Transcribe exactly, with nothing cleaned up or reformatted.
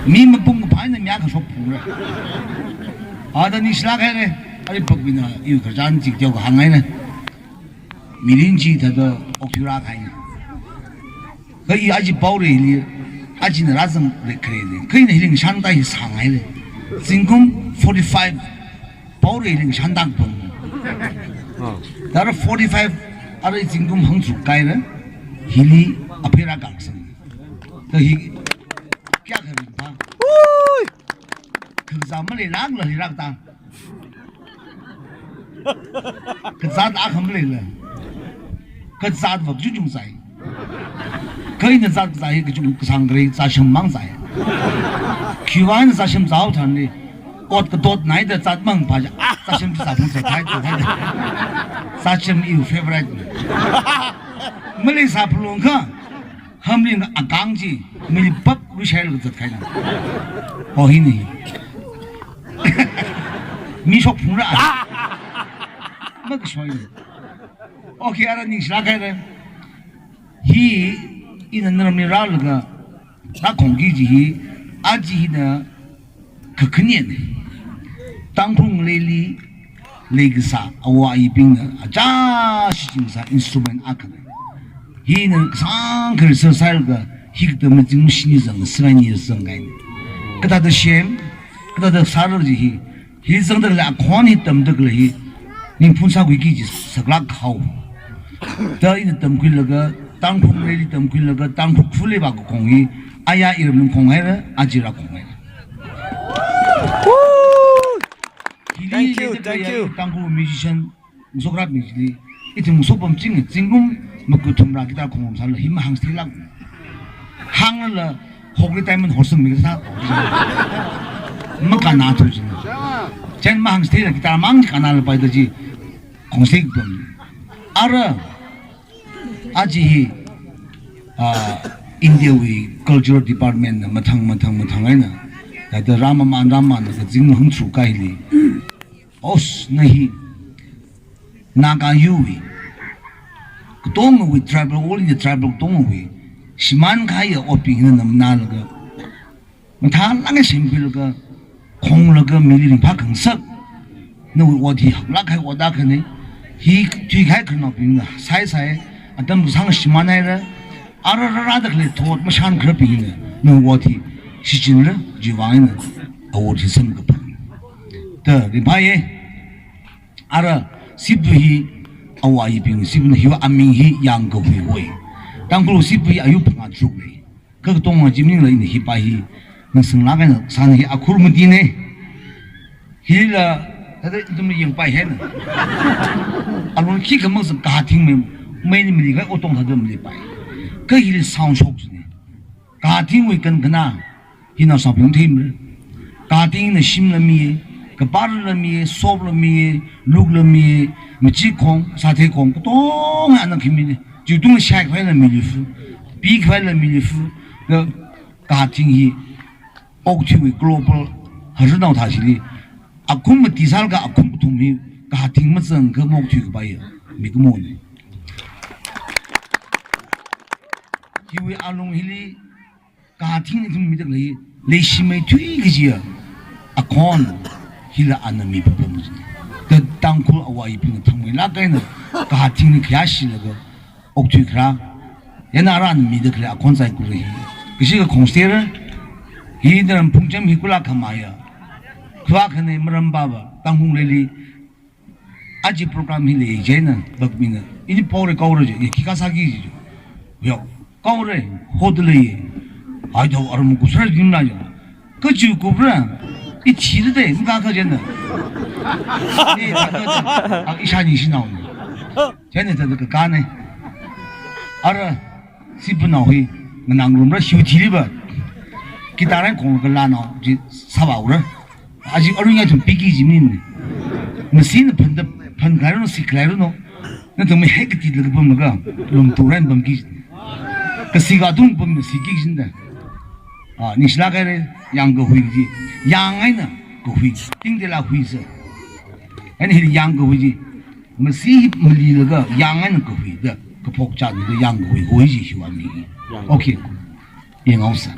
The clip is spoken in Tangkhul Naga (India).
Mi mapung kaphā eina mi akha shokphungra. Ada ningshilāk haira. Arui Pakbina iwui khararchan chikateokha hānghaira. Mirin chi thāda okthui rākahaina. Kha i aja Paoreili, ajana rāzang rekre le. Kha ina hili ngashan ta hi sāngaile. Zingkum forty-five Paoreili ngashan ta pam. Tara forty-five, arui zingkum hangtharuk kahaira. Hili aphei rākasang. Kha hi kayākha ringphā. Kazā maleilākla hi rākatā. Kazāt akha maleila. Kazātva kachungchung zāi. Kha ina zāt kazā hi kachung kasāng kharei zāsham mang zāi. Khiwuivang zāsham zāhao tharanli, ot katot naida zāt mang pa ja, ah, zāsham chi zāphung zāthai to hai. Zāsham iwui favorite. Maleisā phalungkha, hamli akang chi, mili pap rishailaga zatkahaina. Oh, hina hi. Mi shokphungra. Makashoi. Okay, ara ningshilāk haira. Hi, ina naramli rālaga, rākhongki kaji hi, aja hina kakhanena. Tangkhul ngaleili leikasā āwo āyibingna achā shichin kasā instrument akhana. Hina kasāngkha research sālaga, hi katam mazing mashini zang, sivai ni zangkahaina. Kathāda shem, kathāda sāra kaji hi, hi zangda khalei akhon hi tamda khalei hi, ningphun sākhuiki kaji saklāk kahao. Da ina tamkhuilaga, Tangkhul ngaleili tamkhuilaga, Tangkhul khaleibing kakhong hi, aya iramli khonghaira, aja rākhonghaira. Hili Thank you, leida thank khalei you. Tangkhul musician, ngasokrab mi chili, ithum ngasopam ching, zingkum makuthum rā guitar khongrum sāla, hi mahāngsātheilāk. Hānglala, hokli diamond horsangmi kasā. Makānna thu china. Chieina mahāngsātheila guitar mang chi kānna lapai da chi, khongsei pam. Ara, aja hi, ah, India wui Cultural Department na mathang, mathang, mathang eina, thāda rāmamān, rāmamānlaga zingkum hangtharuk kahili. Os, na hi, Naga yuwui, katongawui tribal, all India tribal katongawui, shimān kahaiya otbing hina namanālaga, mathālāk eina semkhuilaga, khonglaga mili ringphā khangasak. Nawui ot hi haklāk kahai ot akhana. Hi thuikahai khararnaobingna sāi sāi, atam kasāng shimānhaira. Ara rārāda khalei thot mashān khararbingna nawui ot hi shichinra, chiwuivang eina award hi samkaphang. Da ringphāya. Ara, sipva hi, āwo āyibing, sipvana hiwui aming hi Yangkahui hoi. Tangkhul sipva hi ayur phangā tharuk lei. Kha katonga chi maningla ina hipa hi, ningsanglāk eina sāna hi Akhur Matina. Hila, thāda ithumna yangpai haina. Alung khikha mang zang kathing mei, meina mili kahai otong thāda malipai. Kha hili sound shock china. Kathingwui kankhana, hina sāpung thimra. Kathingna shimla miya, kaparla miya, sopla miya, lukla miya, machikhong, sātheikhong, katonga ana khimina. Chiwui tungli shaikhavai eina mili fu, pikhavai eina mili fu, ka, kathing hi, okathuiwui global, haranao thāshili, akhum mati sālaga akhum kathum hi, kathing mazangakha maokthuikapaiya, mikumona. Hiwui alung hili, kathing ithum mida khalei, leishimeithui kajiya, akhon, hila ana mipapam. Ka Tangkhul āwo āyibingna thangmeilāk eina, kathingli khayāshilaga, okthui kharā, yana ara ana mida khalei akhon saikora hi. Kashikha khongsera, hi naram phungcham hi kula khamaya. Khuwa khane maram baba, Tangkhul ngaleili, aja program hi lei chieina, Pakbina. Ini Paore kaora je, ye khikha sāki je. Yo, kaora, hoda lei. Ai dao aram kupsāra jimla je. Kachi kupra, i thira de, makakha chieina. Ni thāda, a, ishāni shinao ni. Chieina thāda kakāna. Ara, sipvana hi, nganāngarumra shiu thiliva. Guitar eina khonglaga lanao, chi sāvaora. Aja arui ngai ithum piki kaji maningmana. Masina phanda, phankhalei ranu, sikkhalei ranu. Nathum mi hekati laga pamlaga, lumtu ran pamki. Kasik atung pamna siki kajina da. Ah, ningshilāk haira, Yangkahui kaji. Yang eina kahui. Tingtela hui sā. Eina hili Yangkahui chi. Masi malilaga, yang eina kahui da. Kaphok chatlaga Yangkahui, hui chi hiwui aming. Okay. Yanghaosa.